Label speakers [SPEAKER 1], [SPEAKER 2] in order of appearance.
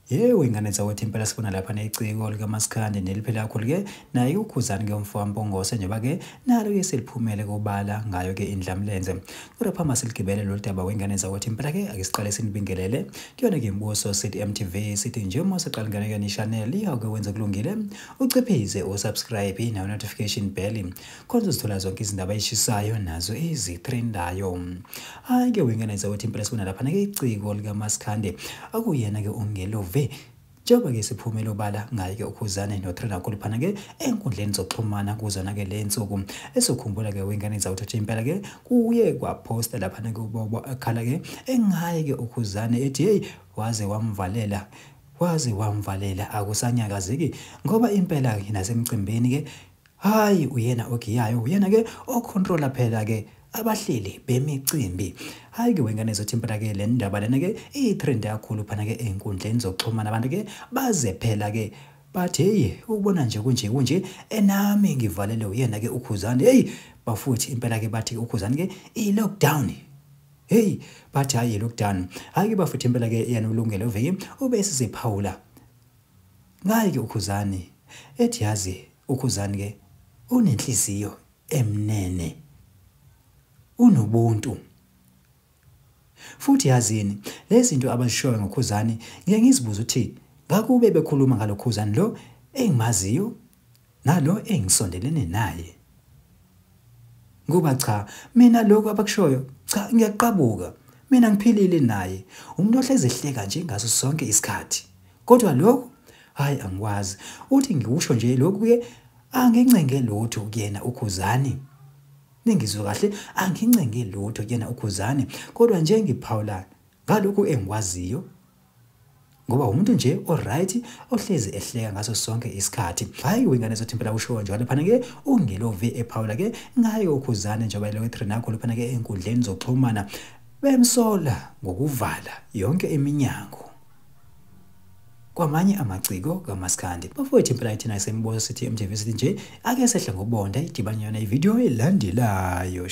[SPEAKER 1] Yebo, ingane zakwethu impela sibona lapha neciko likaMaskandi neliphela kakhulu-ke naye uKhuzani-ke umfo kaMpungose njengoba-ke nalo-ke seliphumele kobala ngayo-ke indlamlenze. Kodwa phambi siligibele lolu daba wengane zakwethu impela-ke ake siqale sinibingelele kuyona-ke Imibuso sithi MTV sithi nje uma usaqala ingane kuyona i-channel iyawuke wenze kulungile uciphize usubscribe nayo notification bell khona uzothola zonke izindaba ezishisayo nazo ezitrendayo. Hhayi-ke wengane zakwethu impela sibona laphana-ke iciko likaMaskandi akuyena-ke uNgelovi njengoba-ke siphumele obala ngaye-ke uKhuzani notrenda kakhulu phana-ke enkundleni zokuxhumana kuzona-ke le nsuku. Esokhumbula-ke wengane zawuthatha impela-ke kuye kwaphosta laphana-ke uBobo ekhala-ke engaye-ke uKhuzani ethi hey waze wamvalela waze wamvalela akusanyakazeki ngoba impela-ke nasemcimbini-ke hhayi uyena ogiyayo uyena-ke okhontrola phela-ke abahleli bemicimbi. Hhayi-ke wengane zothi impela-ke le ndaba lena-ke iyitrend kakhulu phana-ke ey'nkundleni zokuxhumana abantu-ke baze phela-ke bathi hey ukubona nje kunje kunje enami ngivalele uyena-ke uKhuzani. Hey bafuthi impela-ke bathi uKhuzani-ke i-lockdown. Hey bathi hhayi i-lockdown. Hhayi-ke bafuthi impela-ke yena uLungelo Viki ube esiziphawula ngaye-ke uKhuzani ethi yazi uKhuzani-ke unenhliziyo emnene, unobuntu futhi yazini lezi zinto abazishoyo ngoKhuzani ngeke ngizibuze ukuthi ngakube bekhuluma ngaloKhuzani lo engimaziyo nalo engisondelene naye, ngoba cha mina lokho abakushoyo cha ngiyaqabuka, mina ngiphilile naye umuntu ohleze ehleka nje ngaso sonke isikhathi, kodwa lokho hayi angikwazi. Uthi ngikusho nje lokhu ke angincenge lutho kuyena uKhuzani, ningizwe kahle, angincenge lutho kuyena uKhuzani, kodwa nje ngiphawula ngalokhu engikwaziyo ngoba umuntu nje oright ohlezi ehleka ngaso sonke isikhathi. Hayi wengane zothi impela usho njalo phana ke uNgelovi ephawula ke ngaye uKhuzani njengoba lokho etrend kakhulu phana ke enkundleni zokuxhumana bemsola ngokuvala yonke iminyango kwamanye amaciko kaMaskandi. Bafowethu impela thina sembuso sithi MTV sithi nje ake sehle ngobonda idibane yona ivideo elandelayo.